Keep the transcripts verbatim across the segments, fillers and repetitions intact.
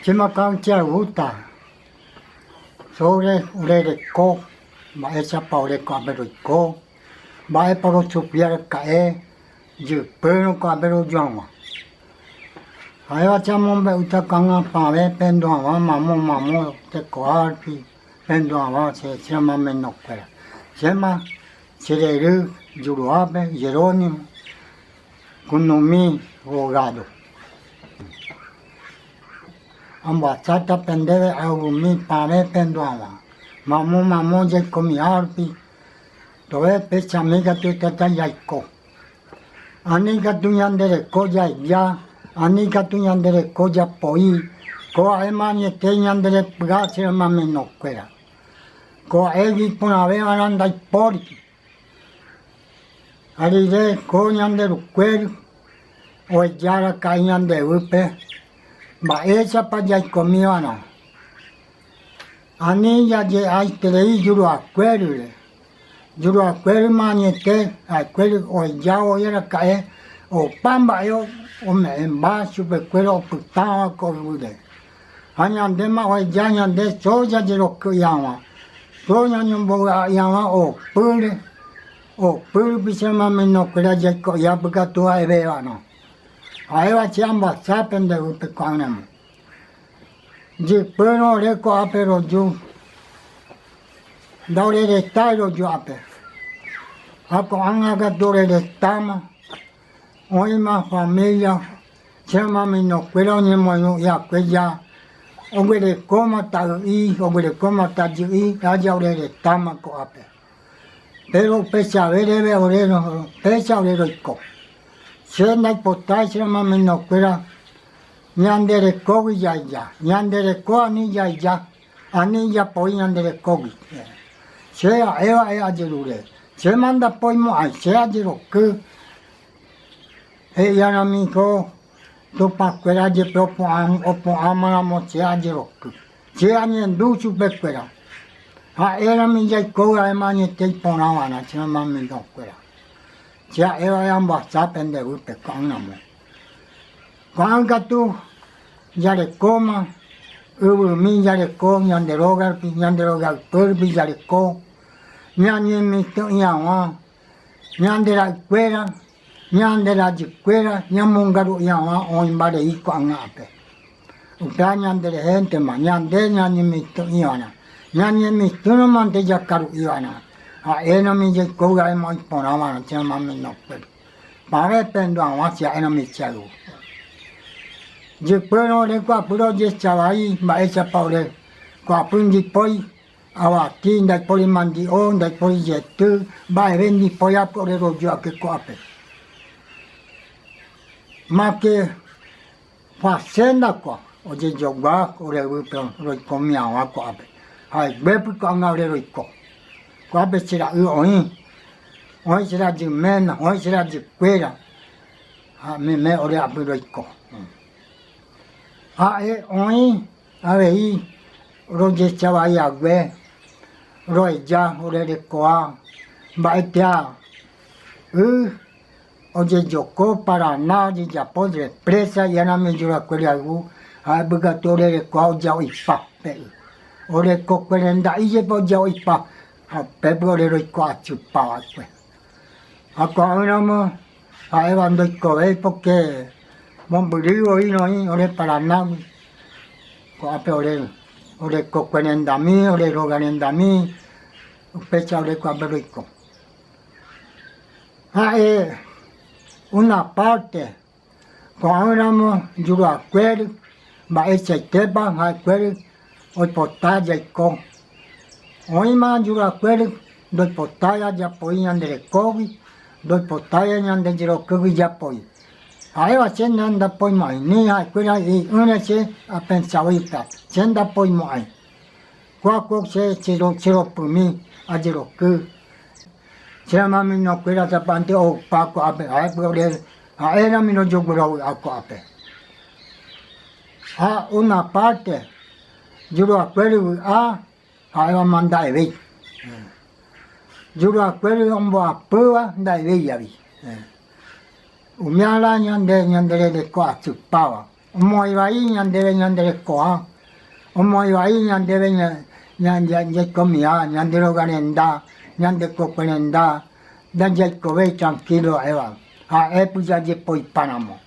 Che ma ka'aru che agusta sobre ore reko, mba'éichapa ore ko'ápe roiko, mba'épa rosufri araka'e, jypýrõ ko'ápe roju hag̃ua. Ha'éva che amombe'úta ko'ág̃a pavẽ pendu hag̃ua, mamo, mamo, tekoha rupi pendu hag̃ua, che, che amamenokuéra. Che ma, che rery juruápe, Jerónimo, kunumi Bogado. Ambohasa tape ndéve ayvumi pavẽ pendu hag̃ua. Mamo, mamo, jaikomi árupi, tove péicha ami katu tata jaiko. Ani katu ñande reko jaheja, ani katu ñande reko japoi, ko'ápe ma añete ñande repy'a che amamenokuéra. Ko'ápe iporãve va'erã ndaipóri. Ha rire ko ñande rukuéry oheja araka'e ñande yvýpe, mba'éichapa jaikomi va'erã. Ani jaje'aiterei juruakuérire. Juruakuéry ma añete ha'ekuéry oheja voi araka'e opa mba'e ome'ẽmba chupekuéra opytãva ko yvýre. Ha ñandéma oheja ñande só jajeroky'i hag̃ua, só ñañombovy'a'i hag̃ua opýre, opy rupi che amamenokuéra jaiko'i apykatu ha'e va'erã. Ha'éva che ambohasa pende yvýpe ko'ág̃a ramo. Jypýrõ ore ko'ápe roju, ndaorerestái roju ápe. Ha ko'ág̃a katu orerestáma, oĩma família, che amamenokuéra oñemoirũ akue ja, oguerekóma ta'y'íri, oguerekóma tajy'íri, ha ja orerestáma ko'ápe. Péro upeichavéva ore ro-, péicha ore roiko. Che ndaipotái che amamenokuéra ñande rekógui jaheja, ñande reko ani jaheja, ani japoi ñande rekógui. Che ha'e va'e ajerure. Che ma ndapoimo'ãi, che ajeroky. He'i arãmi ko tupãkuéra jepe opu'ã-, opu'ãma ramo che ajeroky. Che añendu chupekuéra. Ha'e arãmi jaiko ha'e ma añete iporã va'erã che amamenokuéra. Che ha'e va'e ambohasa pende yvýpe ko'ág̃a ramo. Ko'ág̃a katu jarekóma, yvymi jareko, ñande róga rupi, ñande rogaypy rupi jareko, ñañemitỹ'i hag̃ua, ñande ra'ykuéra, ñande rajykuéra, ñamongaru'i hag̃ua oĩ mbarei ko'ág̃a ápe. Upéva ñande rehéntema, ñande ñañemitỹ'i va'erã, ñañemitỹrõ mante jakaru'i va'erã, ha'e arãmi jaiko ha'e ma iporã va'erã che amamenokuéra. Pavẽ pendu hag̃ua che ha'e arãmi che ayvu. Jypýrõ ore ko'ápe rojecha vai, mba'éichapa ore ko'ápe ndipói, avati, ndaipóri mandi'o, ndaipóri jety, mba'eve ndipói ápe ore roju ha'e ko'ápe. Máke fazenda ko ojejogua ore yvýpe roikomi hag̃ua ko'ápe. Ha'eguépy ko'ág̃a ore roiko. Ko'ápe che ra'y oĩ, oĩ che rajy ména, oĩ che rajykuéra. Ha meme ore ápe roiko. Ha'e oĩ avei rojecha vai hague, roheja, orerekóva, mba'ete'a y ojejoko, Paraná ojejapo, represa, iarãmi jurakuéra ayvu, ha'e mbykytu orerekóva oja'o ipa pe y. Orekokue renda'i jepe oja'o ipa, ha upépe ore roiko atypa va'ekue. Ha ko'ág̃a ramo ha'éva ndoikovéi, porque mombyry voi roĩ ore Paranágui. Ko'ápe ore, orekokue rendami, ore róga rendami, upéicha ore ko'ápe roiko. Ha'e una parte, ko'ág̃a ramo juruakuéry, mba'eichaitépa ha'ekuéry oipota jaiko. Oĩma juruakuéry ndoipotái ajapoi ñande rekógui, ndoipotái ñande jerokýgui japoi. Ha'éva che nda-, ndapoimo'ãi, ni ha'ekuéra hi'ỹre che apensa voi pe, che ndapoimo'ãi. Kóa ko che, che ro-, che ropymi ajeroky. Che amamenokuéra tapa'ãnte opa ko'ápe, ha'e py'ore, ha'e arãmi rojoguerovy'a ko'ápe. Ha una parte, juruakuéry vy'a, ha'éva ma nda'evéi. Juruakuéry omboapýva nda'evéi avei. Umi ára ñande, ñande rereko atypáva. Omoĩ vai ñande, ñande rekoha. Omoĩ vai ñande, ña, ña, ña, ña comida, ñande rogarenda, ñande kokuerenda, nda jaikove tranquilo ha'éva. Ha'e py jajepoi páramo.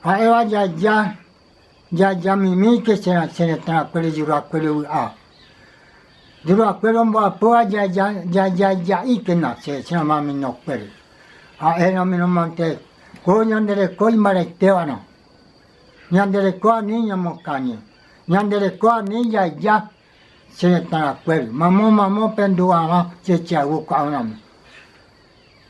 Ha'éva jaja, jaja mimi ke che, che retãrakuéri jurakuéri vy'a. Jurakuéri ombo'apóva jaja, jaja, ja'i ke na che, che ramaminokuéri. Ha'e ramiro mante, ko ñande reko imbaraitéva'erã. Ñande reko ani ñamokañy. Ñande reko ani jaja. Che retãrakuéri, mamo, mamo, pendura hag̃ua che, che aguku avramo.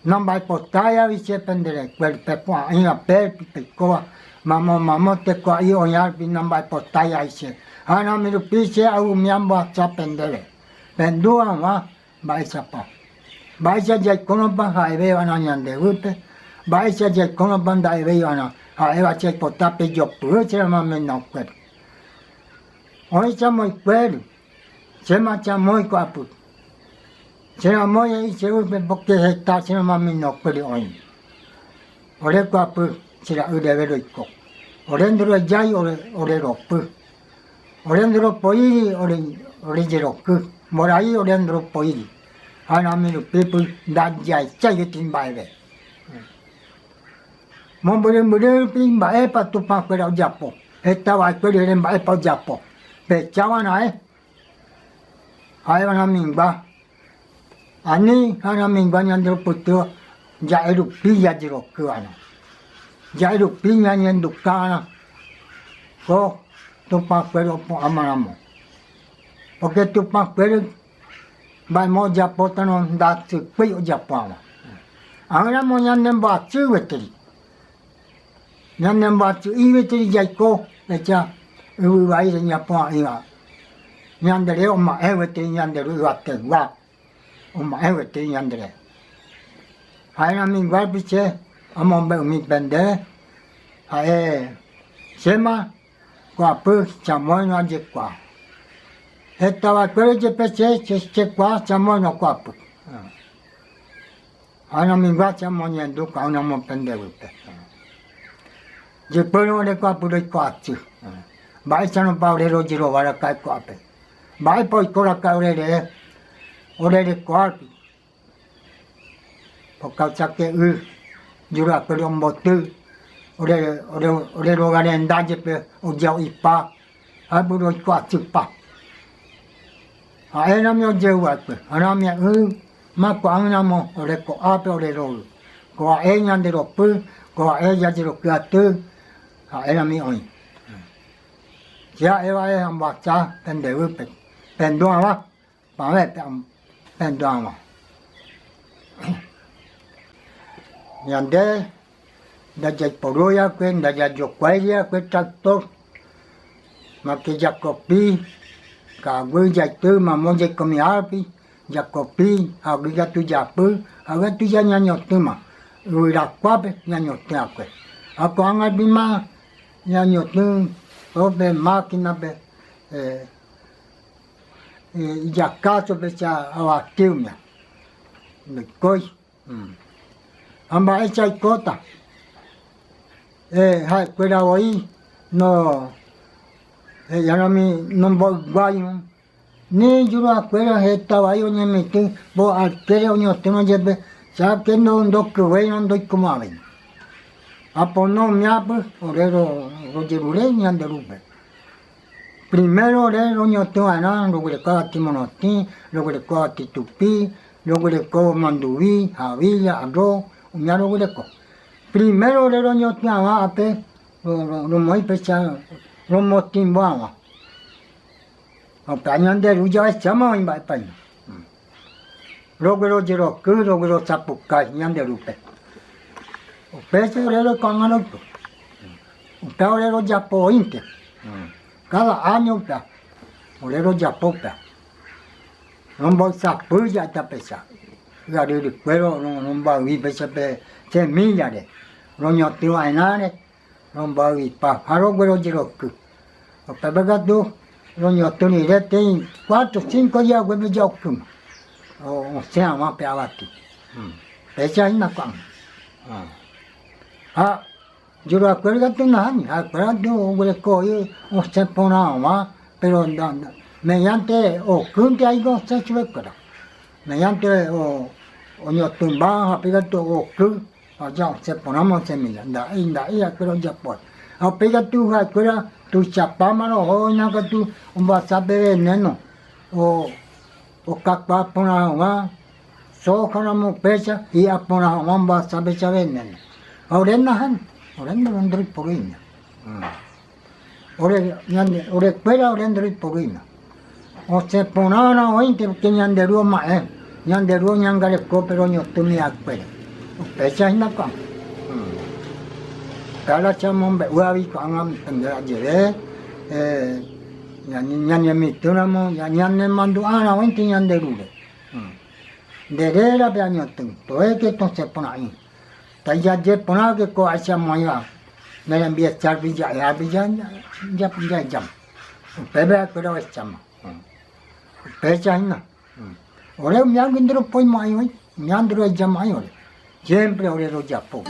Namba'epotáiva che pende rekuéri, pepu'ã'ỹva, pe rupi peikóva, mamo, mamo, tekua'i oĩva rupi namba'epotáiva che. Ha'arãmi rupi che aumía mbo'ehaói pendéve. Pendura hag̃ua mba'éichapa. Mba'éicha jaikórõpa ha'e veiva'erã ñande yvýpe, mba'éicha jaikórõpa nda'e veiva'erã ha'éva che aipota pejopy che ramaminokuéri. Oĩ chamoĩkuéri, chéma chamoĩ ko'ápe. Che ramói he'i che yvýpe, porque heta che ramaminokuéri oĩ. Ore ko'ápe che ra'y reve roiko. Ore ndorohejái, ore, ore ropy. Ore ndoropoíri, ore, ore jeroky. Mborai ore ndoropoíri. Ha'arãmi rupi py ndajahechái heti mba'eve. Mombyrymbyry rupi mba'épa Tupãkuéra ojapo. Heta va'ekuéri ere mba'épa ojapo. Pehechava'erã. Ha'e ha'arãmígua. Ani ha'arãmígua ñande ropytýva ja'e rupi jajeroky va'erã. Ja'e rupi ñañenduka va'erã. Ko Tupãkuéra opu'ã va'erãmo. Porque Tupãkuéra mba'émo ojapótarõ ndaha'éi ojapo va'erã. Ã'ỹramo ñanembo'asyry gueteri. Ñanembo'asyry gueteri jaiko, péicha yvy vaíre ñapu'ã'ỹva. Ñande re oma'ẽ gueteri ñande ru yvategua. Oma'ẽ gueteri ñande re. Ha'e ha'arãmígua rupi che amombe'umi pende, ha'e chéma ko'ápe chamoĩ ajekuaa. Heta va'ekuére jepe che, che, chekuaa chamoĩ ko'ápe. Ha'arãmígua che amoñendu ka'ayrãmo pende yvýpe. Jepérõ ore ko'ápe roiko asy. Mba'éicharõpa ore rojerova raka'e ko'ápe? Mba'épa oiko raka'e ore rere, ore rekoha rupi? Pokau cháke y, jurakuéri omboty, ore, ore, ore rogarenda jepe oje'o'ipa, ha'e py roiko asypa. Ha'e rami ojevy va'ekue, ha'arãmi y, ma ko'ág̃a ramo ore ko'ápe ore ro'y. Ko ha'e ñande ropy, ko ha'e jajeroky aty, ha'e rami oĩ. Che ha'e va'e ambo'asa pende yvýpe, pendu hag̃ua. Pavẽ pe-, pendu hag̃ua. Ñande ndajaiporúi va'ekue, ndajajokuaái va'ekue tractor, más que jakopi, ka'aguy jaity, mamo jaikomi árape, jakopi, ha'aguy katu japy, ha'aguy katu ja-, ñañotỹma, yvyrakuápe ñañotỹ va'ekue. Ha ko'ág̃a rupi ma ñañotỹ, ope máquina-pe, eh, eh, ijakásope cha avati umía. Ndoikói. Mm. Ha mba'éicha oikóta. Eh, ha'ekuéra voi no, eh, ha'arãmi nombo'yguái. Ni jurakuéra heta vai oñemitỹ po arkére oñotỹva jepe, cháke ndo-, ndokyvýirõ ndoikomo'ãvéirõ. Ha pono umíapy ore ro-, rojerure ñande rúpe. Primero ore roñotỹ va'erã, roguereko avati morotĩ, roguereko avati tupi, roguereko manduvi, havi, arroz, umía roguereko. Primero ore roñotỹ va'erã ápe, ro-, ro-, romoĩ péicha romotĩmbo hag̃ua. Upéva ñande ru javecháma oĩ mba'e páina. Roguerojeroky, roguerosapukái ñande rúpe. Upéicha ore roikuaag̃a roipy. Upéva ore rojapo oĩnte. Cada año upéva. Ore rojapo upéva. Rombo'ysapy ja'éta péicha. Aryrykue ro-, ro-, rombo'yvi péicha pe semilla-re. Roñotỹ va'erãre. Rombo'yvipa ha roguerojeroky. Upépe katu roñotỹ rire térã cuatro, cinco día guépe ja'okýma. O-, osẽ hag̃ua pe avati. Mm. Péicha hína ko'ág̃a. Ah. Ha Juru ha'ekueira gatu nahán, ha'ekueira gatu ogureko'i otsẽ porã hag̃ua, pero nda, nda, mediante okýnte aigo otsẽ chuekueira. Mediante o, oñotỹmba, ha pe gatu oky, oya otsẽ porãma otsẽ milla, nda'i, nda'i ha'ekueira ojapo. Ha pe gatu ha'ekueira tuichapáma roho, oĩna gatu ombohasa pe veneno, o, okakuaa porã hag̃ua, soja ramo upéicha, hi'a porã hag̃ua ombohasa upéicha veneno. Ha ore nahán, ore nde, ore nde roipohýina. Mm. Ore, ñande, orekuéra ore nde roipohýina. Otsẽ porãrõ oĩnte, porque ñande Ru oma'ẽ, ñande Ru oñangareko, pero oñotỹmi ha'ekuéra. Upéicha hína ko'ã. Mm. Kára che amombe'u avei ko'ág̃a, entender jere, eh, ñane, ñanemitỹramo, ña, ñanemandu'arõ oĩnte ñande Rúre. Mm. Nde rérape añotỹ, toeke totsẽ porã'i. Tajaje porãke ko acha moĩva. Nerembiechar pilla, ya pilla, ya, ya, ya. Upépe ha'ekuéra ohecháma. Mm. Upéicha hína. Mm. Ore umi águi nde ropoimo'ãi oĩ, umi águi nde rohechama'ãi ore. Siempre ore rojapo.